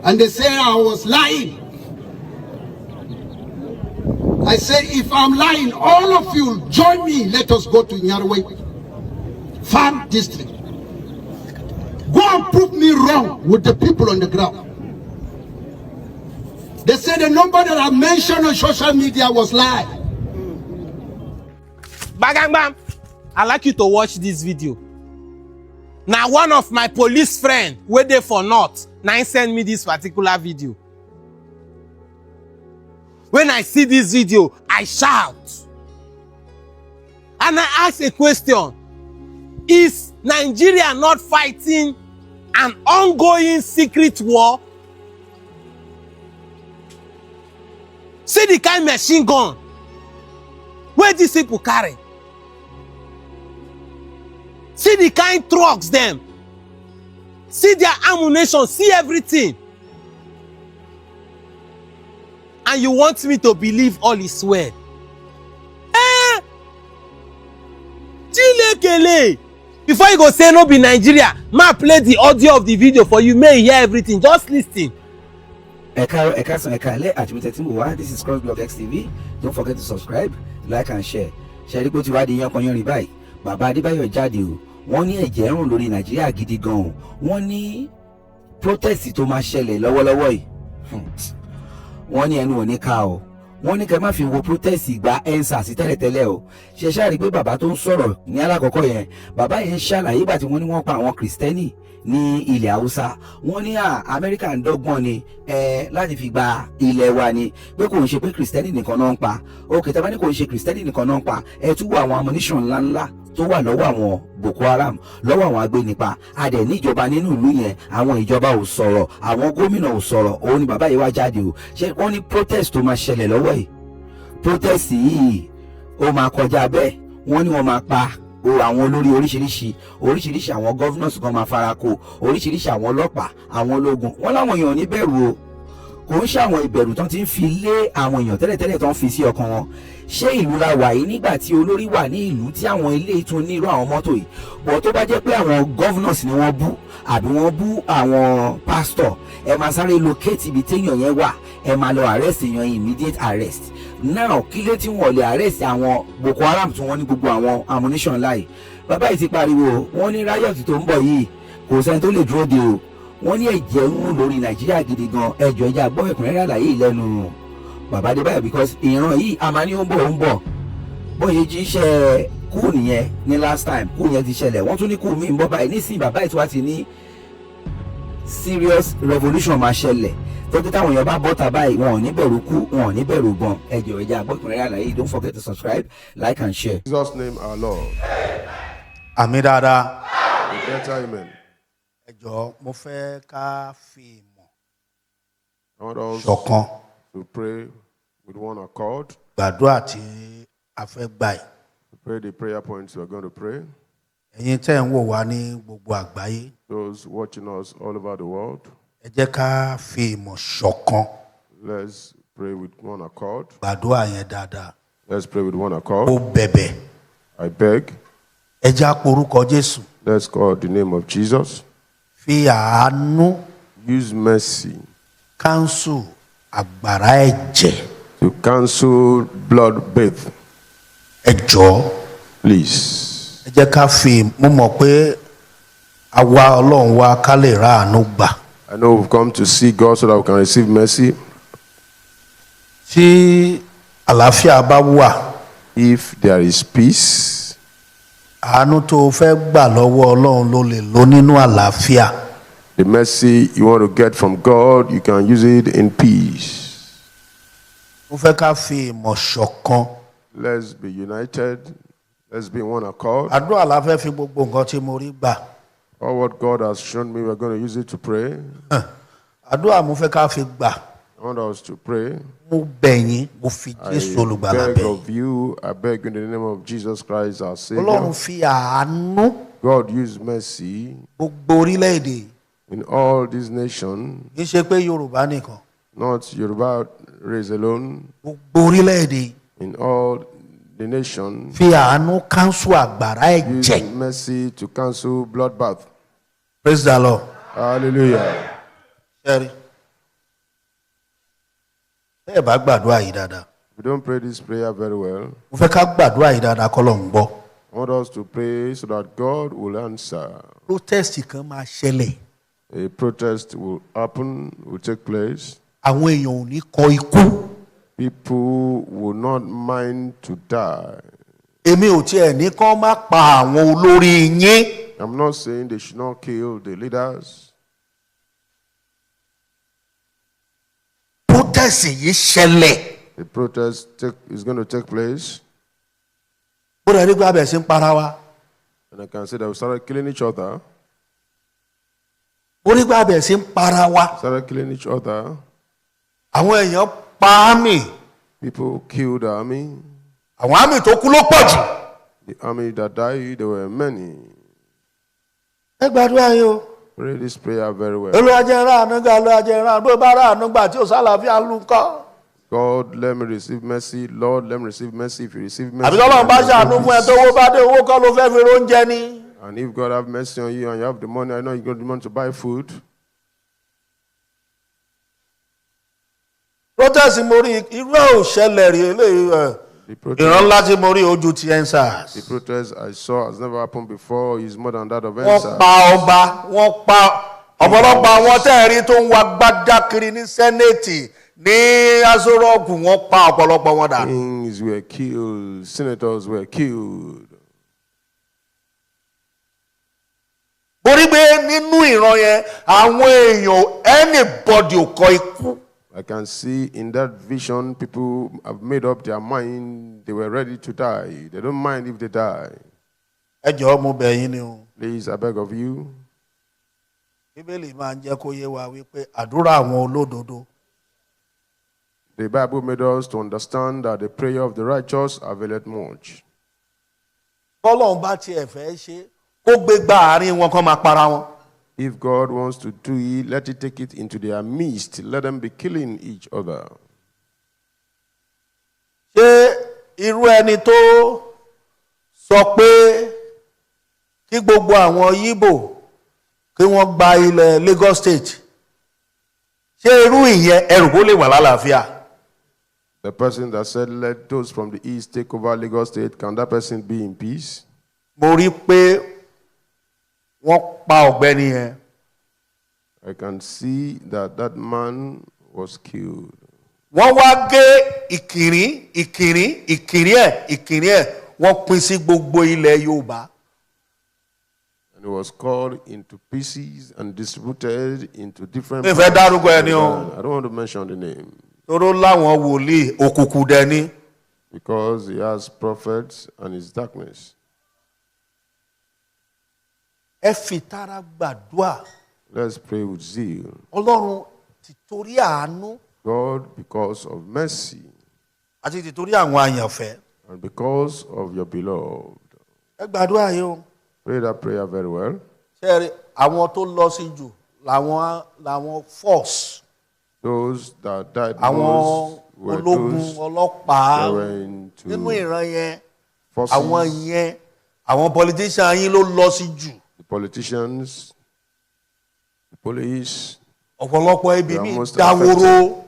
And they say I was lying. I say, if I'm lying, all of you join me. Let us go to Nyaruwei Farm District. Go and prove me wrong with the people on the ground. They say the number that I mentioned on social media was lie. Bagangbam, I like you to watch this video. Na one of my police friend wey dey for north na him send me this particular video. When I see this video, I shout. And I ask a question. Is Nigeria not fighting an ongoing secret war? See the kind machine gun wey these people carry. See the kind trucks dem. See their ammunition, see everything. And you want me to believe all is well? Eh? Chinekele! Before you go say no be Nigeria, ma play the audio of the video for you, may hear everything. Just listen. Ẹ káàárọ̀, ẹ káàsán, ẹ káalẹ́ àti bí tẹ́tí ń wò wá. This is Crossblog XTV. Don't forget to subscribe, like and share. Ṣe rí pé ó ti wá di yánpọnyánrin báyìí? Bàbá Adébáyọ̀ jáde o. Wọ́n ní ẹ̀jẹ̀ ń rùn lórí Nàìjíríà gidi gan o. Wọ́n ní protest tó máa ṣẹlẹ̀ lọ́wọ́lọ́wọ́ yìí, wọ́n ní ẹnu ò ní ká o. Wọ́n ní kẹ́ má fi wo protest ìgbà EndSARS tẹ́lẹ̀tẹ́lẹ̀ o. Ṣe ṣáà rí pé bàbá tó ń sọ̀rọ̀ ní alákọ̀ọ́kọ́ yẹn, bàbá yẹn ń ṣàlàyé ìgbà tí wọ́n ní wọ́n pa àwọn Kìrìsìtẹ́nì ní ilẹ̀ Haúsá. Wọ́n ní Amẹ́ríkà ń dọ́gbọ́n ni ẹ láti fi gba ilẹ̀ wa ni, pé kò ń ṣe pé Kìrìsìtẹ́nì nìkan náà ń pa. Òkè tá a bá ní kò ń ṣe Kìrìsìtẹ́nì nìkan náà ń pa, ẹ tún wo àwọn ammunition ńláńlá tó wà lọ́wọ́ àwọn Boko Haram, lọ́wọ́ àwọn agbénipa. Adẹ̀ níjọba nínú ìlú yẹn, àwọn ìjọba ò sọ̀rọ̀, àwọn gómìnà ò sọ̀rọ̀. Òun ni bàbá yìí wá jáde o. Ṣé wọ́n ní protest tó máa ṣẹlẹ̀ lọ́wọ́ yìí, protest yìí ó máa kọjá bẹ́ẹ̀. Wọ́n ní wọ́n máa pa o àwọn olórí oríṣiríṣi oríṣiríṣi, àwọn governors kan máa fara kó oríṣiríṣi, àwọn ọlọ́pàá, àwọn ológun. Wọ́n láwọn èèyàn ò ní bẹ̀rù o. Kò ń ṣàwọn ìbẹ̀rù tán ti ń fi lé àwọn èèyàn tẹ́lẹ̀tẹ́lẹ̀ tán fi sí ọkàn wọn. Ṣé ìlú la wà yìí nígbà tí olórí wà ní ìlú tí àwọn ilé tún ní irú àwọn mọ́tò yìí bọ̀? Tó bá jẹ́ pé àwọn governors ni wọ́n bú àbí wọ́n bú àwọn pastor, ẹ máa sáré locate ibi téèyàn yẹn wà, ẹ máa lọ arrest èèyàn, immediate arrest. Now, kí ló tí wọ́n lè arrest àwọn Boko Haram tí wọ́n ní gbogbo àwọn ammunition láì? Bàbá yìí ti pariwo. Wọ́n ní riot tó ń bọ̀ yìí, kò sẹ́ni tó lè dúró de o. Wọ́n ní ẹ̀jẹ̀ ń rún lórí Nàìjíríà gidi gan. Ẹjọ́, ẹjẹ́ àgbọ̀ ẹ̀kúnrẹ́rẹ́ àlàyé lẹ́nu bàbá Adébáyọ̀, because ìran yìí a máa ní ó ń bọ̀, ó ń bọ̀. Bó ṣe jíṣẹ́ coup nìyẹn ní last time coup yẹn ti ṣẹlẹ̀, wọ́n tún ní coup míì ń bọ̀ báyìí nísìnyí. Bàbá yìí tí wàá ti ní serious revolution máa ṣẹlẹ̀ tó tí táwọn èèyàn bá bọ́ta báyìí, wọn ò ní bẹ̀rù kú, wọn ò ní bẹ̀rù gan. Ẹjọ́, ẹjẹ́ àgbọ̀ ẹ̀kúnrẹ́rẹ́ àlàyé. Don't forget to subscribe, like and share. Jesus' name, our Lord. Àmín dáadáa. A better amen. Ẹ jọ̀ọ́, mo fẹ́ ká fi ìmọ̀ I want us ṣọ̀kan to pray with one accord. gbàdúrà tí a fẹ́ gbà yìí. To pray the prayer points we are going to pray. Ẹ̀yin tẹ́ ń wò wá ní gbogbo àgbáyé, Those watching us all over the world, ẹ jẹ́ ká fi ìmọ̀ ṣọ̀kan let's pray with one accord. gbàdúrà yẹn dáadáa. Let's pray with one accord. Ó bẹ̀bẹ̀. I beg, Ẹ jẹ́ á porúkọ Jésù. Let's call the name of Jesus. Fi àánú Use mercy cancel àgbàrá ẹ̀jẹ̀. To cancel blood bath. Ẹ jọ̀ọ́. Please. Ẹ jẹ́ ká fi, mo mọ̀ pé àwa Ọlọ́run wa ká lè ráàánú gbà. I know we've come to see God so that we can receive mercy. Tí àlàáfíà bá wà, If there is peace, àánú tó o fẹ́ gbà lọ́wọ́ Ọlọ́run ló lè lò nínú àlàáfíà. The mercy you want to get from God, you can use it in peace. Mo fẹ́ ká fi ìmọ̀ ṣọ̀kan. Let's be united. Let's be in one accord. Àdúrà la fẹ́ fi gbogbo nǹkan tí mo rí gbà. All what God has shown me, we're going to use it to pray. Àdúrà mo fẹ́ ká fi gbà. I want us to pray. Mo bẹ̀ yín, mo fi I Jésù olùgbàlà beg bẹ̀ yín. Of you, I beg in the name of Jesus Christ, our Savior. Ọlọ́run fi àánú God, use mercy gbogbo orílẹ̀-èdè. In all these nations, Kì í ṣe pé Yorùbá nìkan. Not Yoruba race alone, Gbogbo orílẹ̀-èdè. In all the nation, Fi àánú cancel àgbàrá use ẹ̀jẹ̀. Mercy to cancel bloodbath. Praise the Lord. Hallelujah. Ṣẹ́rí. Bẹ́ẹ̀ bá gbàdúrà yìí dáadáa. If you don't pray this prayer very well, Mo fẹ́ ká gbàdúrà yìí dáadáa kọ́lọ́run gbọ́. I want us to pray so that God will answer. Protest kan máa ṣẹlẹ̀. A protest will happen, will take place. Àwọn èèyàn ò ní kọ ikú. People will not mind to die. Èmi ò tiẹ̀ ní kán má pa àwọn olórí yín. I'm not saying they should not kill the leaders. Protest yìí ṣẹlẹ̀. The protest is going to take place. Bó dẹ̀ nígbà bẹ̀ sí ń para wa. And I can say that we started killing each other. Bó nígbà bẹ̀ sí ń para wa. Started killing each other. Àwọn èèyàn pa ámì. People killed the army. Àwọn ámì tó kú ló pọ̀ jù. The army that died, there were many. Ẹ gbàdúrà yìí o. Pray this prayer very well. Olúwa jẹ́ n ráàánú gbà, Olúwa jẹ́ n ráàánú. Bó bá ráàánú gbà tí ò sálàáfíà lù kọ́. God, let me receive mercy. Lord, let me receive mercy. If you receive mercy, Àbí tọ́lọ́run bá let me ṣàánú fún ẹ receive tó owó bá dé, owó kọ́ ló fẹ́ fi róúnjẹ ni. And if God have mercy on you and you have the money, I know you got the money to buy food. Protest mo rí irú ẹ̀ ò ṣẹlẹ̀ rí eléyìí ẹ̀. The Ìran protest, ńlá tí mo rí ojú ti EndSARS. the protest I saw has never happened before is more than that of Wọ́n EndSARS. pa ọba, wọ́n pa ọ̀pọ̀lọpọ̀ àwọn tẹ́ ẹ̀ rí tó ń wa gbádá kiri ní sẹ́nẹ̀tì ní Aso Rock, wọ́n pa ọ̀pọ̀lọpọ̀ wọn dànù. Kings were killed, senators were killed. Torí pé nínú ìran yẹn, àwọn èèyàn anybody ò kọ ikú. I can see in that vision, people have made up their mind. They were ready to die. They don't mind if they die. Ẹ jọ̀ọ́ mo bẹ̀ yín ni o. Please, I beg of you. Bíbélì máa ń jẹ́ kó yé wa wípé àdúrà àwọn olódodo. The Bible made us to understand that the prayer of the righteous availeth much. Bọ́lọ́run bá tiẹ̀ fẹ́ ṣe kó gbé gba àárín wọn kán máa para wọn. If God wants to do it, let it take it into their midst. Let them be killing each other. Ṣé irú ẹni tó sọ pé kí gbogbo àwọn Yíbò kí wọ́n gba ilẹ̀ Lagos State, ṣé irú ìyẹn ẹrù kó lè wà lálàáfíà? The person that said, let those from the east take over Lagos State, can that person be in peace? Mo rí pé wọ́n pa ọ̀gbẹ́ni yẹn. I can see that that man was killed. Wọ́n wá gé ìkìrín ìkìrín ìkìrín ẹ̀ ìkìrín ẹ̀, wọ́n pín sí gbogbo ilẹ̀ Yorùbá. And it was cut into pieces and distributed into different Mi fẹ́ dárúkọ ẹni o. I don't want to mention the name. Toró láwọn wòlíì òkùnkùn dẹni. Because he has prophets and his darkness. Ẹ fi tara gbàdúrà. Let's pray with zeal. Ọlọ́run ti torí àánú. God, because of mercy. Àti ti torí àwọn àyànfẹ́. And because of your beloved. Ẹ gbàdúrà yìí o. Pray that prayer very well. Ṣé ẹ rí àwọn tó lọ sí jù làwọn force. Those that died Àwọn most were ológun those ọlọ́pàá that were into nínú ìran yẹn. forces. Àwọn yẹn àwọn politician yín ló lọ sí jù. The politicians, the police. Ọ̀pọ̀lọpọ̀ ibi They are mi most dahoro. affected.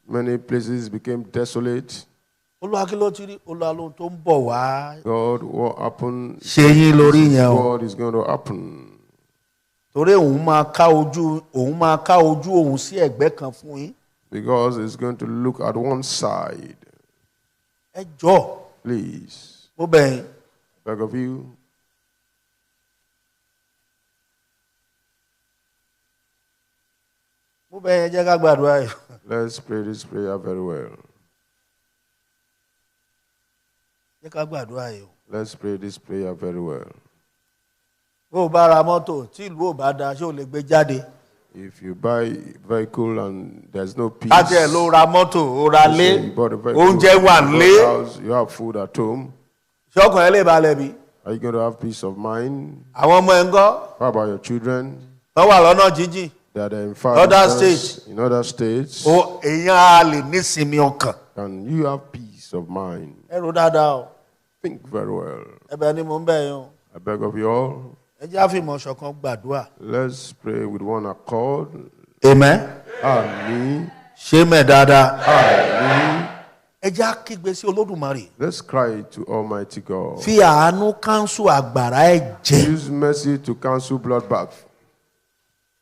Many places became desolate. Olúwa kí ló ti rí? Olúwa lóhun tó ń bọ̀ wá. God, what happened? Ṣe yín lórí yẹn o. What is going to happen? Torí òun máa ká ojú, òun máa ká ojú òun sí ẹ̀gbẹ́ kan fún yín. Because it's going to look at one side. Ẹ jọ̀ọ́. Please. Mo bẹ̀ yín. Beg of you. Mo bẹ̀ yín, jẹ́ ká gbàdúrà yìí. Let's pray this prayer very well. Jẹ́ ká gbàdúrà yìí o. Let's pray this prayer very well. Bó o bá ra mọ́tò tí ìlú ò bá da, ṣé o lè gbé jáde? If you buy vehicle and there's no peace, Láti ẹ̀ ló ra mọ́tò, ó ra you lé, say you bought a vehicle, oúnjẹ wà you bought nílé. house, you have food at home. Ṣọ́kàn ẹ lè balẹ̀ bí? Are you going to have peace of mind? Àwọn ọmọ ẹ̀ ń kọ́? How about your children? Wọ́n wà lọ́nà jíjìn. That are in far Other distance, states. In other states. O èèyàn á lè nísinmi ọkàn. Can you have peace of mind? Ẹ rò dáadáa o. Think very well. Ẹ̀bẹ̀ ni mò ń bẹ̀ yín o. I beg of you all. Ẹ jẹ́ àfìmọ̀ ṣọ̀kan gbàdúrà. Let's pray with one accord. Amen. Àmín. Ṣé mẹ́ dáadáa? Àmín. Ẹ jẹ́ á kígbe sí Olódùmarè. Let's cry to Almighty God. Fi àánú cancel àgbàrá ẹ̀jẹ̀. Use mercy to cancel bloodbath.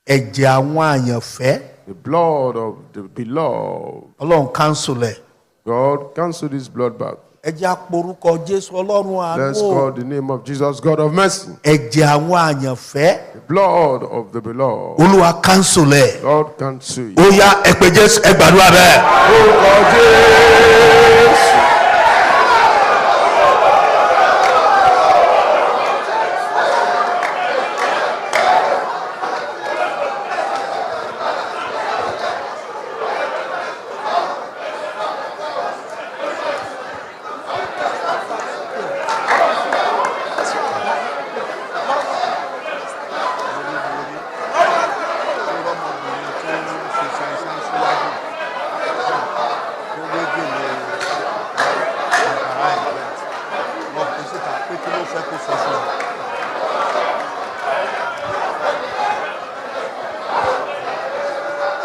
Ẹ̀jẹ̀ àwọn àyànfẹ́. The blood of the beloved. Ọlọ́run cancel ẹ̀. God, cancel this bloodbath. Ẹ jẹ́ á porúkọ Jésù Ọlọ́run àánú Let's o. call the name of Jesus, God of mercy. Ẹ̀jẹ̀ àwọn àyànfẹ́. The blood of the beloved. Olúwa cancel ẹ̀. Lord, cancel it. Ó yá, ẹ pé Jésù, ẹ gbàdúrà bẹ́ẹ̀. Orúkọ Jésù.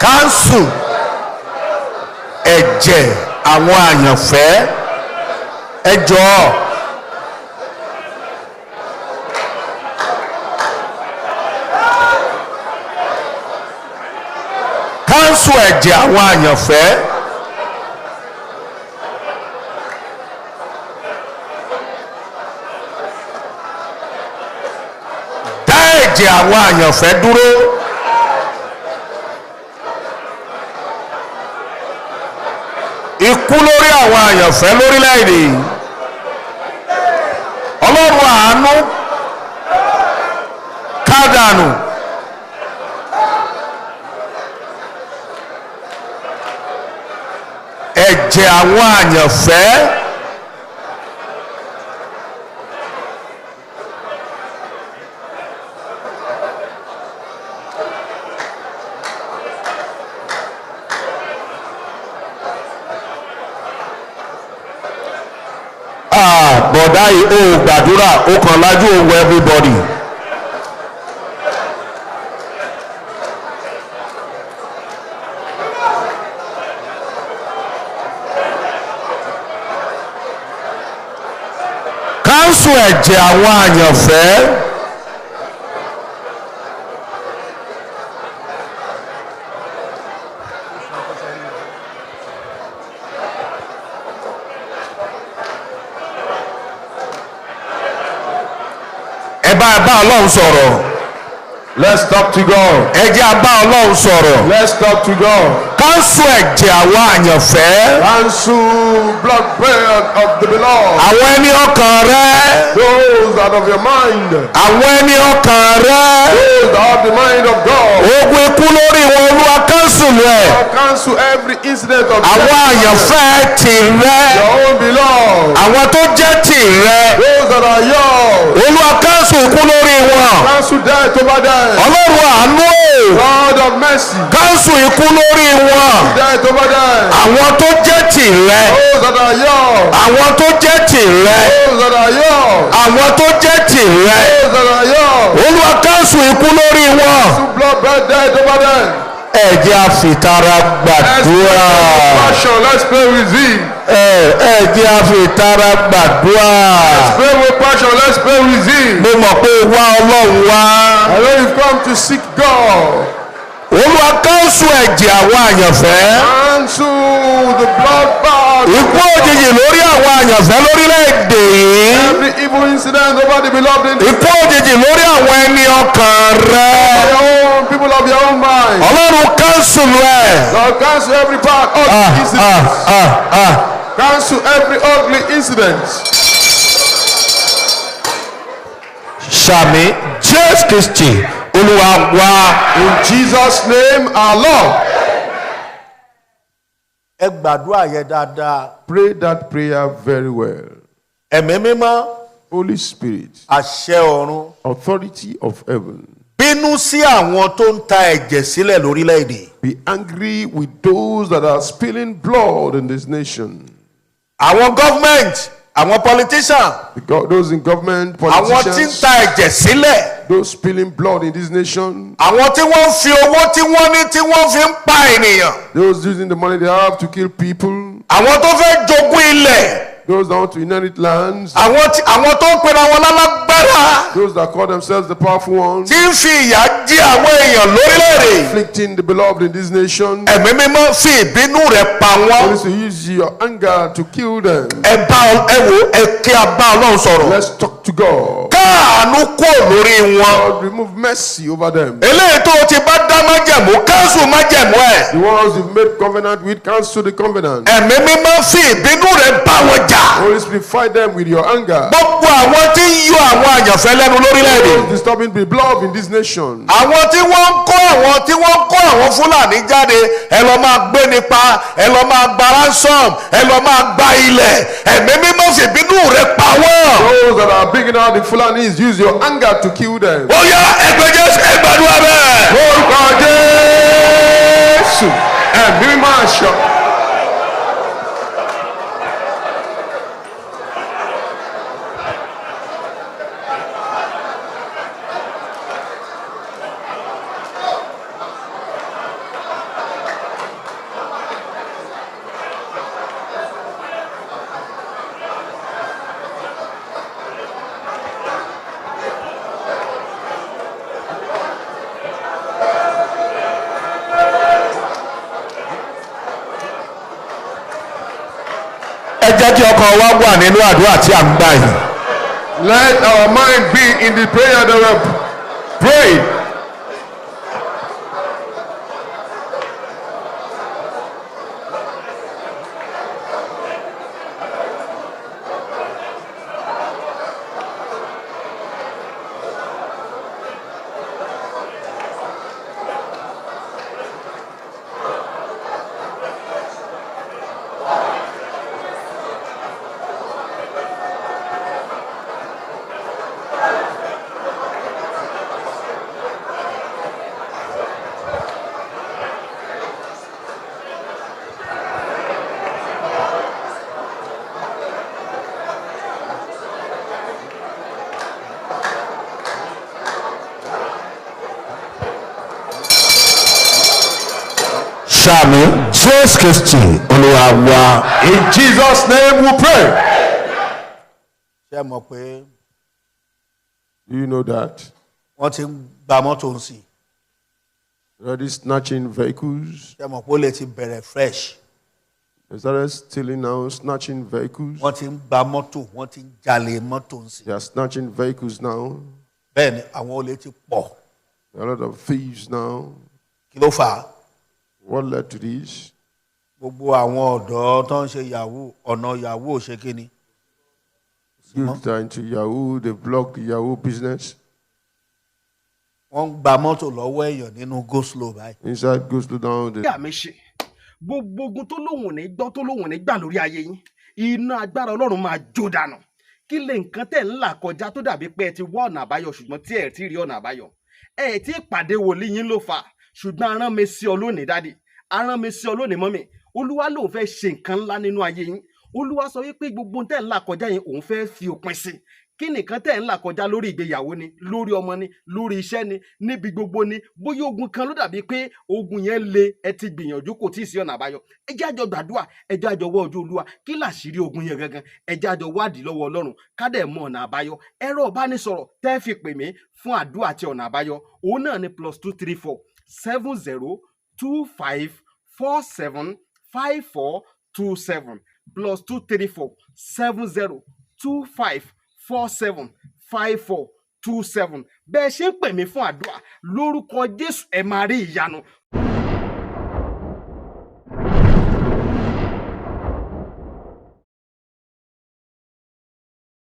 Cancel ẹ̀jẹ̀ àwọn àyànfẹ́, ẹ jọ̀ọ́. Cancel ẹ̀jẹ̀ àwọn àyànfẹ́. Dá ẹ̀jẹ̀ àwọn àyànfẹ́ dúró. Ikú lórí àwọn àyànfẹ́ lórílẹ̀-èdè yìí. Ọlọ́run àánú kádànù. Ẹ̀jẹ̀ àwọn àyànfẹ́. Bọ̀dá yìí, ó gbàdúrà, ó kàn lájú òun everybody. Cancel ẹ̀jẹ̀ àwọn àyànfẹ́. Ẹ bá Ọlọ́run sọ̀rọ̀. Let's talk to God. Ẹ jẹ́ a bá Ọlọ́run sọ̀rọ̀. Let's talk to God. Cancel ẹ̀jẹ̀ àwọn àyànfẹ́. Cancel blood prayer of the beloved. Àwọn ẹni ọkàn rẹ. Those that of your mind. Àwọn ẹni ọkàn rẹ. Those that have the mind of God. Ogun ikú lórí wọn, Olúwa cancel ẹ̀. Lord, cancel every incident of Àwọn death. àyànfẹ́ tìrẹ. Your own beloved. Àwọn tó jẹ́ tìrẹ. Those that are yours. Olúwa cancel ikú lórí wọn. Cancel death over them. Ọlọ́run àánú o. God of mercy. Cancel ikú lórí wọn. Death over them. Àwọn tó jẹ́ tìrẹ. Those that are yours. Àwọn tó jẹ́ tìrẹ. Those that are yours. Àwọn tó jẹ́ tìrẹ. Those that are yours. Olúwa cancel ikú lórí wọn. Cancel blood birth death over them. Ẹ jẹ́ a fìtara Let's pray gbàdúrà. with passion. Let's pray with zeal. Ẹ jẹ́ a fìtara gbàdúrà. Let's pray with passion. Let's pray with zeal. Mo mọ̀ pé wá Ọlọ́run wá. I know you've come to seek God. Olúwa cancel ẹ̀jẹ̀ àwọn àyànfẹ́. Cancel the bloodbath. Ikú òjijì lórí àwọn àyànfẹ́ lórílẹ̀-èdè yìí. Every evil incident over the beloved in Ikú òjijì lórí àwọn ẹni ọkàn rẹ. your own people of your own mind. Ọlọ́run cancel ẹ̀. Lord, cancel every part of incident. Cancel every ugly incident. Ṣàmín Jésù Kristi Olúwa wa. In Jesus' name, our Lord. Ẹ gbàdúrà yẹn dáadáa. Pray that prayer very well. Ẹ̀mí mímọ́, Holy Spirit, àṣẹ ọ̀run. authority of heaven, Bínú sí àwọn tó ń ta ẹ̀jẹ̀ sílẹ̀ lórílẹ̀‐èdè. be angry with those that are spilling blood in this nation. Àwọn gọ́fmẹ̀ntì, Àwọn politician, Those in government, àwọn tí ń politicians, ta ẹ̀jẹ̀ sílẹ̀, those spilling blood in this nation, àwọn tí wọ́n ń fi owó tí wọ́n ní tí wọ́n fi ń pa ènìyàn, those using the money they have to kill people, àwọn tó fẹ́ jogún ilẹ̀, those that want to inherit lands, àwọn tó ń pera wọn lálágbára, those that call themselves the powerful ones, tí ń fi ìyà jẹ àwọn èèyàn lórílẹ̀‐èdè. afflicting the beloved in this nation. Ẹ̀mí Mímọ́, fi ìbínú rẹ̀ pa wọ́n. Holy Spirit, use your anger to kill them. Ẹ bá ẹ wò, ẹ kí a bá Ọlọ́run sọ̀rọ̀. Let's talk to God. Káàánú kúrò lórí wọn. God, remove mercy over them. Eléyìí tó o ti bá dá májẹ̀mú, cancel májẹ̀mú ẹ̀. The ones you've made covenant with, cancel the covenant. Ẹ̀mí Mímọ́, fi ìbínú rẹ̀ bá wọn jà. Holy Spirit, fight them with your anger. Gbogbo àwọn tí ń yọ àwọn àyànfẹ́ lẹ́nu lórílẹ̀‐èdè, Those disturbing the beloved in this nation. àwọn tí wọ́n ń kó àwọn Fúlàní jáde, ẹ lọ máa gbé nípa, ẹ lọ máa gba ransom, ẹ lọ máa gba ilẹ̀, Ẹ̀mí Mímọ́, fi ìbínú rẹ̀ pa wọ́n. Those that are bringing out the Fulanis, use your anger to kill them. Ó yá, ẹgbẹ́ Jésù, ẹ gbàdúrà bẹ́ẹ̀. Orúkọ Jésù, Ẹ̀mí Mímọ́ àṣọ. Ẹ jẹ́ kí ọkàn wa wà nínú àdúrà tí a ń gbà yìí. Let our mind be in the prayer that we pray. Ṣàmín, Jésù Kristi Olúwa wa. In Jesus' name we pray. Ṣé ẹ mọ̀ pé Do you know that? wọ́n ti ń gba mọ́tò ń sìn? Already snatching vehicles. Ṣé ẹ mọ̀ pé ó lè ti bẹ̀rẹ̀ fresh? They started stealing now, snatching vehicles. Wọ́n ti ń gba mọ́tò, wọ́n ti ń jalè mọ́tò ń sìn. They are snatching vehicles now. Bẹ́ẹ̀ ni, àwọn olè ti pọ̀. There are a lot of thieves now. Kí ló fà á? What led to this? Gbogbo àwọn ọ̀dọ́ tó ń ṣe yahoo, ọ̀nà yahoo ò ṣe kí ni? Youth are into Yahoo, they blocked the Yahoo business. Wọ́n ń gba mọ́tò lọ́wọ́ èèyàn nínú go slow báyìí. Inside goes to down the Àmì ṣe gbogbo ogun tó lóhùn ò ní gbọ́, tó lóhùn ò ní gbà lórí ayé yín, iná agbára Ọlọ́run máa jó dànù. Kí lè nǹkan tẹ̀ ń là kọjá tó dàbí pé ẹ ti wá ọ̀nà àbáyọ, ṣùgbọ́n tí ẹ ti rí ọ̀nà àbáyọ? Ẹ ti pàdé wòlíì yín ló fà, ṣùgbọ́n arán mi sí ọ lónìí, daddy, arán mi sí ọ lónìí, mummy. Olúwa lòun fẹ́ ṣe nǹkan ńlá nínú ayé yín. Olúwa sọ wípé gbogbo tẹ̀ ń là kọjá yẹn, òun fẹ́ fi òpin sí. Kí nìkan tẹ̀ ń là kọjá? Lórí ìgbéyàwó ni, lórí ọmọ ni, lórí iṣẹ́ ni, níbi gbogbo ni. Bóyá ogun kan ló dàbí pé ogun yẹn le, ẹ ti gbìyànjú, kò tí ì sí ọ̀nà àbáyọ. Ẹ jẹ́ àjọ gbàdúrà, ẹ jẹ́ àjọ wọ́ ojú Olúwa. Kí làṣírí ogun yẹn gangan? Ẹ jẹ́ àjọ wádìí lọ́wọ́ Ọlọ́run, ká dẹ̀ mọ ọ̀nà àbáyọ. Ẹ̀rọ ìbánisọ̀rọ̀ tẹ́ fi pè mí fún àdúrà àti ọ̀nà àbáyọ, òun náà ni +234 70 25 47 54 27, +234 70 25 47 54 27. Bẹ́ẹ̀ ṣe ń pè mí fún àdúrà, lórúkọ Jésù, ẹ máa rí ìyanu.